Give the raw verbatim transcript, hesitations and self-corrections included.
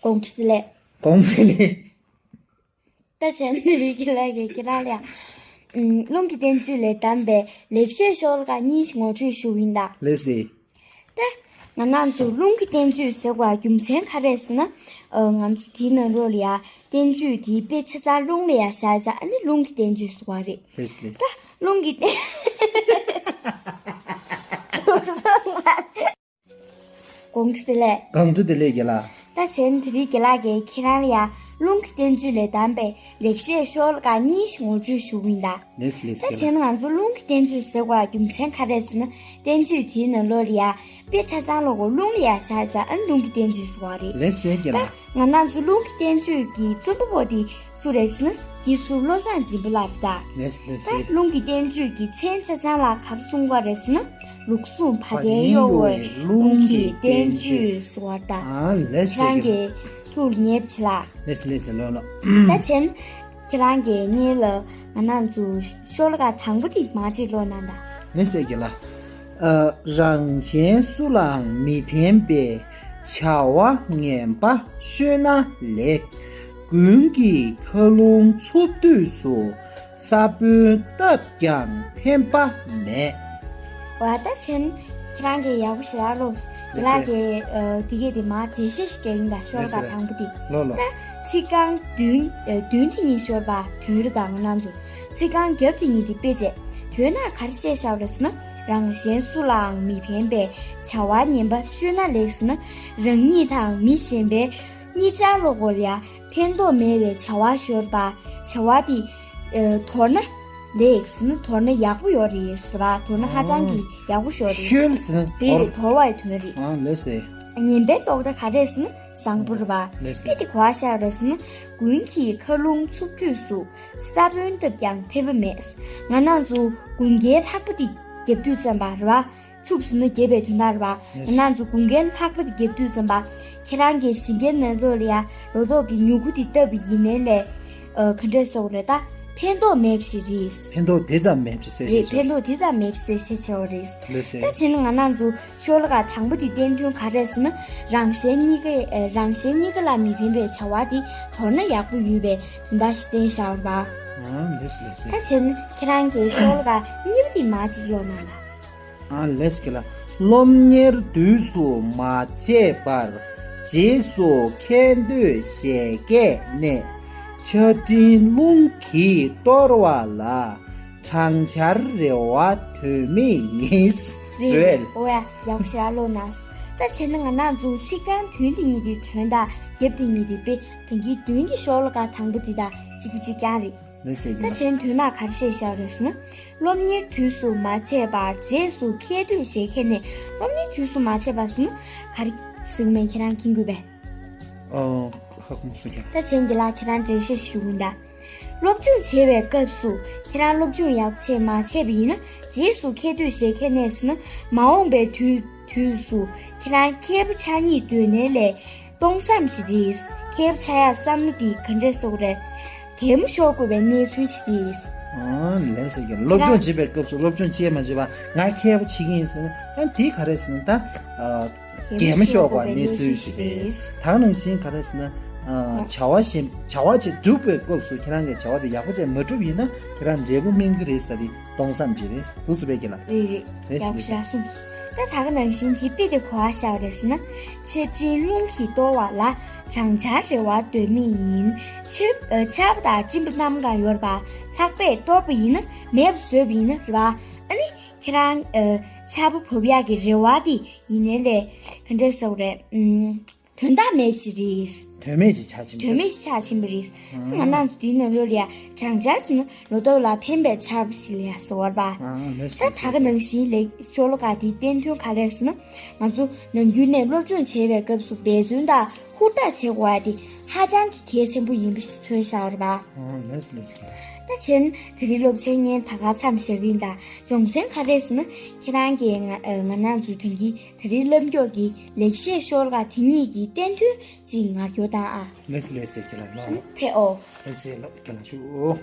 དགོངས་དག་ལས། དགོངས་དག་ལས། ད་བྱས་ན་རིག་གི་ལགས་ཀྱིས་ཁྱེད་རང་ལ་ཡང་། ཨུམ། རླུང་གི་བསྟན་བཅོས་ལས་བདམས་པའི་ལེགས་བཤད་ཤོ་ལོ་ཀ་གཉིས་ཤིག་ངོ་སྤྲོད་ཞུ་གི་ཡིན་ད། ལགས་སེ། ད་ང་རང་ཚོ་རླུང་གི་བསྟན་བཅོས་ཟེར་བའི་རྒྱུ་མཚན་ག་རེ་རེད་ཟེར་ན། ཨ། ང་ཚོ་དེའི་ནང་ལོགས་ལ་ཡང་བསྟན་བཅོས་དེའི་དཔེ་ཆ་ཚང་རླུང་ལ་ཡང་བཞག་བྱས། ཨ་ནི་རླུང་གི་བསྟན་བཅོས་ཟེར་བ་རེད། ལགས་སེ། ལགས་སེ། ད་རླུང་གི་བསྟན། དགོངས་དག་ལས། དགོངས་དག་ལས་རྒན་ལགས། ད་བྱས་ན་དེ་རིང་རྒན་ལགས་ཀྱིས་ཁྱེད་རང་ལ་ཡང་རླུང་གི་བསྟན་བཅོས་ལས་བདམས་པའི་ལེགས་བཤད་ཤོ་ལོ་ཀ་གཉིས་ཤིག་ངོ་སྤྲོད་ཞུ་གི་ཡིན་ད། ལགས་སེ། ལགས་སེ། ད་བྱས་ན་ང་ཚོ་རླུང་གི་བསྟན་བཅོས་ཟེར་བའི་རྒྱུ་མཚན་ག་རེ་རེད་ཟེར་ན། བསྟན་བཅོས་དེའི་ནང་ལོགས་ལ་ཡང་དཔེ་ཆ་ཚང་ལོ་གོ་རླུང་ལ་ཡང་བཞག་བྱས། ཨ་ནི་རླུང་གི་བསྟན་བཅོས་ཟེར་བ་རེད། ལགས་སེ་རྒན་ལགས། ད་ང་རང་ཚོ་རླུང་གི་བསྟན་བཅོས་ཀྱི་རྩོམ་པ་པོ་དེ་སུ་རེད་ཟེར་ན། དགེ་ཚུལ་བློ་བཟང་སྦྱིན་པ་ལགས་རེད་ད། ལགས་སེ། ལགས་སེ། ད་རླུང་གི་བསྟན་བཅོས་ཀྱི་མཚན་ཆ་ཚང་ལ་ག་རེ་གསུངས་པ་རེད་ཟེར་ན། ལུགས་ཟུང་བ་དན་གཡོ་བའི་རླུང་གི་བསྟན་བཅོས་ཟེར་བ་རེད་ད། ཨ། ལགས་སེ། ཁྱེད་རང་གིས་ཐུགས་ལ་ངེས་པ་བྱེད་ལ། ལགས་སེ། ལགས་སེ། ལགས་ལགས། ད་བྱས་ན་ཁྱེད་རང་གིས་སྔོན་ལ་ང་རང་ཚོ་ཤོ་ལོ་ཀ་དང་པོ་དེ་མར་ཅིག་ཀློག་གནང་དང་། ལགས་སེ་རྒན་ལགས། ཨ། རང་གཞན་སུ་ལའང་མི་ཕན་པའི་བྱ་བ་ངན་པ་ཤོད་ན་ལེགས། དགུན་གྱི་མཁའ་རླུང་འཚུབ་དུས་སུ་ས་བོན་བཏབ་ཀྱང་ཕན་པ་མེད། ཝ། ད་བྱས་ན་ཁྱེད་རང་གིས་ཡག་པོ་ཞེ་དྲག་ཀློག་སོང་། རྒན་ལགས་ཀྱིས། ཨ། དེ་གས་དེ་མར་འགྲེལ་བཤད་ཞིག་རྒྱག་གི་ཡིན་ད། ཤོ་ལོ་ཀ་དང་པོ་དེ། ལགས་ལགས། ད་ཚིག་རྐང་བདུན། ཨ། བདུན་དེ་གཉིས་ཤོར་བ་དོན་རེད་ད། ང་རང་ཚོ་ཚིག་རྐང་བརྒྱད་དེ་གཉིས་དེ་དཔེ་བྱས། དོན་ལ་ག་རེ་བཤད་བཞག་པ་རེད་ཟེར་ན། རང་གཞན་སུ་ལའང་མི་ཕན་པའི་བྱ་བ་ངན་པ་ཤོད་ན་ལེགས་ཟེར་ན། རང་ཉིད་དང་མི་གཞན་པའི་གཉིས་ཆར་ལོ་གོ་ལ་ཡ་ཕན་ཐོགས་མེད་པའི་བྱ་བ་ཤོར་བ། བྱ་བ་དེ། ཨ། དོར་ན་ལེགས་ཟེར་ན། དོར་ན་ཡག་པོ་ཡོད་རེད་ཟེར་བ། དོར་ན་ཧ་ཅང་གི་ཡག་པོ་ཤོར་རེད། ཤོལ་ཟེར་ན་དེ་དོར། དོར་བའི་དོན་རེད། ཨ། ལགས་སེ། ངན་པའི་ལྡོག་ཟླ་ག་རེ་ཟེར་ན་བཟང་པོ་རེད་པ། ལགས་སེ། དཔེ་དེ་ག་པར་བཞག་རེད་ཟེར་ན། དགུན་གྱི་མཁའ་རླུང་འཚུབ་དུས་སུ་ས་བོན་བཏབ་ཀྱང་ཕན་པ་མེད། ང་རང་ཚོ་དགུན་ཁའི་ལྷགས་པ་དེ་བརྒྱབ་དུས་ཙམ་པ་རེད་པ། འཚུབ་ཟེར་ན་བརྒྱབ་པའི་དོན་དག་རེད་པ། ལགས་སེ། ང་རང་ཚོ་དགུན་ཁའི་ལྷགས་པ་དེ་བརྒྱབ་དུས་ཙམ་པ། ཁྱེད་རང་གིས་ཞིང་ཁའི་ནང་ལོགས་ལ་ཡ་ལོ་ཏོག་གི་མྱུ་གུ་དེ་བཏབ་པ་ཡིན་ནའི་ལས། ཨ། ག་འདྲ་ཟེར་དགོས་རེད་ད། ཕན་ཐོགས་མེད་པ་ཞིག་རེད། ཕན་ཐོགས་དེ་ཙམ་མེད་པ་ཞིག་བྱས། རེད། ཕན་ཐོགས་དེ་ཙམ་མེད་པ་ཞིག་བྱས་བྱས་པ་རེད། ལགས་སེ། ད་བྱས་ན་ང་རང་ཚོ་ཤོ་ལོ་ཀ་དང་པོ་དེ་བསྟན་དོན་ག་རེ་རེད་ཟེར་ན། རང་གཞན་གཉིས་ཀ། ཨ། རང་གཞན་གཉིས་ཀ་ལ་མི་ཕན་པའི་བྱ་བ་དེ་དོར་ན་ཡག་པོ་ཡོད་པའི་དོན་དག་ཞིག་བསྟན་བཞག་པ་རེད་པ། ཨ། ལགས་སེ། ལགས་སེ། ད་བྱས་ན་ཁྱེད་རང་གིས་ཤོ་ལོ་ཀ་གཉིས་པ་དེ་མར་ཅིག་ཀློག་གནང་དང་། ཨ། ལགས་སེ་རྒན་ལགས། སློབ་གཉེར་དུས་སུ་མ་བྱས་པར། རྗེས་སུ་མཁས་འདོད་བཞད་གད་ནས། ཆར་སྤྲིན་རླུང་གིས་གཏོར་བ་ལ། སྦྲང་ཆར་རེ་བ་དོན་མེད་ཡིན། རེད། རེད། འོ་ཡ། ཡག་པོ་ཞེ་དྲག་ཀློག་གནང་སོང་། ད་བྱས་ན་ང་རང་ཚོ་ཚིག་རྐང་བདུན་དེ་གཉིས་དེ་དོན་དང་བརྒྱད་དེ་གཉིས་དེ་དཔེ་ད་གིན་བདུན་གྱི་ཤོ་ལོ་ཀ་དང་པོ་དེ་དང་གཅིག་པ་གཅིག་རྐྱང་རེད། ལགས་སེ། ད་བྱས་ན་དོན་དག་ག་རེ་བཤད་བཞག་རེད་ཟེར་ན། སློབ་གཉེར་དུས་སུ་མ་བྱས་པར། རྗེས་སུ་མཁས་འདོད་བཞད་གད་ནས། སློབ་གཉེར་དུས་སུ་མ་བྱས་པར་ཟེར་ན་ག་རེ་ཟེར་གི་མེད། ཁྱེད་རང་མཁྱེན་གྱི་ཡོད་པས། ཨོ། ཧ་གོ་མ་སོང་ཀྱང་། ད་བྱས་ན་རྒན་ལགས་ཁྱེད་རང་འགྲེལ་བཤད་ཞུ་གི་ཡིན་ད། སློབ་སྦྱོང་བྱེད་པའི་སྐབས་སུ་ཁྱེད་རང་སློབ་སྦྱོང་ཡག་པོ་བྱས་མ་བྱས་པ་ཡིན་ན། རྗེས་སུ་མཁས་འདོད་བཞད་གད་ནས་ཟེར་ན། མ་འོངས་པའི་དུས་དུས་སུ་ཁྱེད་རང་མཁས་པ་ཆགས་སྙིང་འདོད་ནའི་ལས། སྟོང་བསམ་ཞིག་རེད། མཁས་པ་ཆགས་ཡག་བསམ་བློ་དེ་ག་འདྲས་ཟེར་དགོས་རེད། གད་མོ་ཤོར་དགོས་པའི་གནས་ཚུལ་ཞིག་རེད། ཨང་། ལགས་སེ་རྒན། སློབ་སྦྱོང་བྱེད་པའི་སྐབས་སུ་སློབ་སྦྱོང་བྱེད་མ་བྱེད་པ། ང་མཁས་པོ་བྱེད་ཀྱི་ཡིན་ཟེར་ན། ཨ། དེ་ག་རེ་ཟེར་ན་ད། ཨ། གད་མོ་ཤོར་བའི་གནས་ཚུལ་ཞིག་རེད། ད་ནང་བཞིན་ག་རེ་ཟེར་ན། ཨ། བྱ་བ་ཞིག་བྱ་བ་ཅིག་སྒྲུབ་པའི་སྐབས་སུ་ཁྱེད་རང་གིས་བྱ་བ་དེ་ཡག་པོ་བྱས་མ་སྒྲུབ་ཡིན་ན། ཁྱེད་རང་འབྲས་བུ་སྨིན་གྱི་རེད་ཟེར་ཏེ། སྟོང་བསམ་ཅིག་རེད། འདུག་སེ་བས་ཀྱི་ལ། རེད་རེད། རེད། ཡག་པོ་ཞེ་དྲག་གསུངས་སོང་། ད་ད་ག་ནང་བཞིན་དེ་དཔེ་དེ་ག་པར་བཞག་རེད་ཟེར་ན། ཆར་སྤྲིན་རླུང་གིས་གཏོར་བ་ལ། སྦྲང་ཆར་རེ་བ་དོན་མེད་ཡིན། ཆར་ཨ། ཆར་པ་དང་སྤྲིན་པ་གནམ་གང་ཡོད་རེད་པ། ལྷགས་པས་གཏོར་བ་ཡིན་ན། མེད་པ་བཟོས་པ་ཡིན་ན་རེད་པ། ཨ་ནི་ཁྱེད་རང་ཨ། ཆར་པ་བབས་ཡག་གི་རེ་བ་དེ་ཡིན་ནའི་ལས། ག་འདྲས་ཟེར་དགོས་རེད། ཨུམ། དོན་དག་མེད་པ་ཞིག་རེད། དོན་མེད་ཅིག་ཆགས་ཕྱིན་པ་རེད། དོན་མེད་ཅིག་ཆགས་ཕྱིན་པ་རེད། ཨང་། ང་རང་ཚོ་དེའི་ནང་ལོགས་ལ་ཡ་སྦྲང་ཆར་ཟེར་ན་ལོ་ཏོག་ལ་ཕན་པའི་ཆར་པ་ཞིག་ལ་ཡ་ཟེར་བ་རེད་པ། ཨང་། ལགས་སོ། ད་ད་ག་ནང་བཞིན་ལས་ཤོ་ལོ་ཀ་དེའི་བསྟན་དོན་ག་རེ་རེད་ཟེར་ན། ང་ཚོ་ནམ་རྒྱུན་ནས་སློབ་སྦྱོང་བྱེད་པའི་སྐབས་སུ་འབད་བརྩོན་དང་ཧུར་ཐག་བྱེད་དགོས་པ་དེ་ཧ་ཅང་གི་གལ་ཆེན་པོ་ཡིན་པ་ཞིག་མཚོན་བཞག་པ་རེད་པ། ཨང་། ལགས་སོ། ལགས་སོ། ད་བྱས་ན་དེ་རིང་སློབ་ཚན་ལྔ་ད་ག་མཚམས་བཞག་གི་ཡིན་ད། སྦྱོང་ཚན་ག་རེ་རེད་ཟེར་ན། ཁྱེད་རང་གིས་ང་ཨ། ང་རང་ཚོའི་ཐང་གི་དེ་རིང་ལབ་མགྱོགས་ཀྱི་ལེགས་བཤད་ཤོ་ལོ་ཀ་དེ་གཉིས་ཀྱི་བསྟན་དོན་ཅིག་ངར་སྐྱོར་བཏང་ཨ། ལགས་སོ་ལགས་སོ། ཁྱེད་ལ་ལོ། ཕེབས་ཨོ། ལགས་སོ་ལགས། ཁྱེད་ལ་ཞུ།